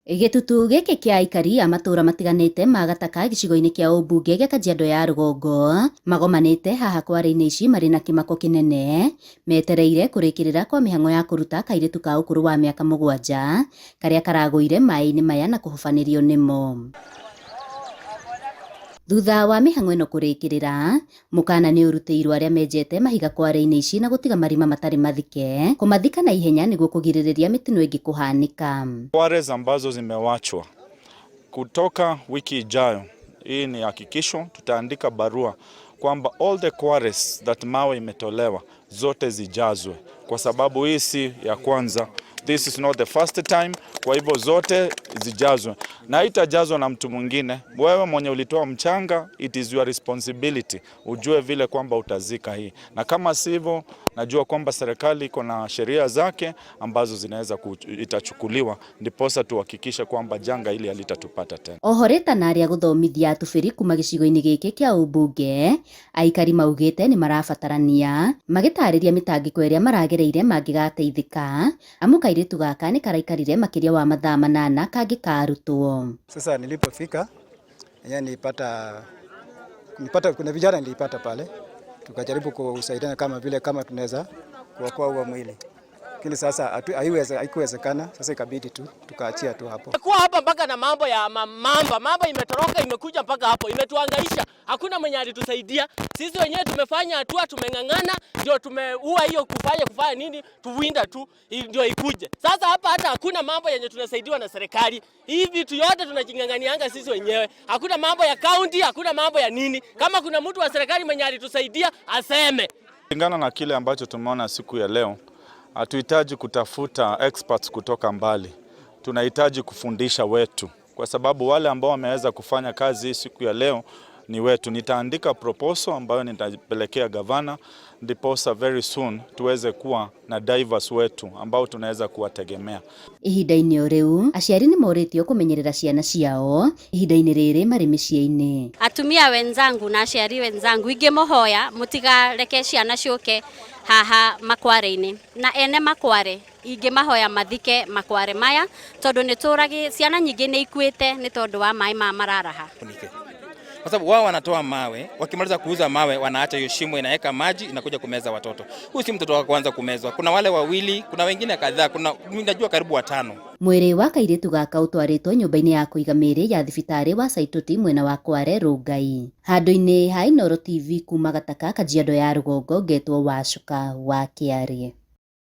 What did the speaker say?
Gĩtutu gĩkĩ kĩa aikari a matũra matiganĩte ma Gataka gĩcigo-inĩ kĩa ũmbunge gĩa Kajiado ya rũgongo magomanĩte haha kware-inĩ ici marĩ na kĩmako kĩnene metereire kũrĩkĩrĩra kwa mĩhang'o ya kũruta kairĩtu ka ũkũrũ wa mĩaka 7 karĩa karagũire maĩ-inĩ maya na kũhobanĩrio nĩmo. Thutha wa mĩhang'o ĩno kũrĩkĩrĩra, mũkana nĩ ũrutĩirwo arĩa menjete mahiga kware-inĩ ici na gũtiga marima matarĩ mathike, kũmathika na ihenya nĩguo kũgirĩrĩria mĩtino ĩngĩ kũhanĩka. Quarries ambazo zimewachwa kutoka wiki ijayo, hii ni hakikisho, tutaandika barua kwamba all the quarries that mawe imetolewa zote zijazwe, kwa sababu hii si ya kwanza. This is not the first time. Kwa hivyo zote zijazwe, na itajazwa na mtu mwingine. Wewe mwenye ulitoa mchanga, it is your responsibility ujue vile kwamba utazika hii, na kama sivyo, najua kwamba serikali iko na sheria zake ambazo zinaweza itachukuliwa, ndiposa tuhakikishe kwamba janga hili halitatupata tena. Oho rĩtana rĩa gũthomithia atubĩri kuma gĩcigo-inĩ gĩkĩ kĩa ũmbunge aikari maugĩte nĩ marabatarania magĩtarĩria mĩtangĩko ĩrĩa maragereire mangĩgateithĩka amu kairĩtu gaka nĩ karaikarire makĩria wa mathaa 8 kangĩkarutwo. Sasa nilipofika yenyewe nilipata kuna vijana nilipata pale, tukajaribu kusaidiana kama vile kama tunaweza kuokoa huo mwili, lakini sasa haikuwezekana. Sasa ikabidi tu tukaachia tu hapo. Kwa hapa mpaka na mambo ya mamba, mamba imetoroka imekuja mpaka hapo, imetuhangaisha. Hakuna mwenye alitusaidia. Sisi wenyewe tumefanya hatua, tumeng'ang'ana, ndio tumeua hiyo kufanya nini, tuwinda tu ndio ikuje. Sasa hapa hata hakuna mambo yenye tunasaidiwa na serikali. Hii vitu yote tunajing'ang'anianga sisi wenyewe. Hakuna mambo ya county, hakuna mambo ya nini. Kama kuna mtu wa serikali mwenye alitusaidia aseme. Kulingana na kile ambacho tumeona siku ya leo, hatuhitaji kutafuta experts kutoka mbali. Tunahitaji kufundisha wetu, kwa sababu wale ambao wameweza kufanya kazi hii siku ya leo ni wetu. Nitaandika proposal ambayo nitapelekea gavana, ndiposa very soon tuweze kuwa na divers wetu ambao tunaweza kuwategemea. Ihinda-inĩ o rĩu aciari nĩ morĩtio kũmenyerera ciana ciao ihinda-inĩ rĩrĩ marĩ mĩciĩ-inĩ. Atumia wenzangu na aciari wenzangu ingĩmũhoya mũtigareke ciana ciũke haha makware-inĩ, na ene makware ingĩmahoya mathike makware maya tondũ nĩ tũragi ciana nyingĩ nĩ ikuĩte nĩ tondũ wa maĩ ma mararaha. Kwa sababu wao wanatoa mawe, wakimaliza kuuza mawe wanaacha hiyo shimo inaweka maji inakuja kumeza watoto. Huyu si mtoto wa kwanza kumezwa. Kuna wale wawili, kuna wengine kadhaa, kuna mimi najua karibu 5. Mwĩrĩ wa kairĩtu gaka ũtwarĩtwo nyũmba-inĩ ya kũiga mĩĩrĩ ya thibitarĩ wa Saitoti mwena wa Kware Rongai. Handũ-inĩ ha Inooro TV kuma Gataka, Kajiado ya rũgongo, ngetwo Wacuka wa Kĩarĩ.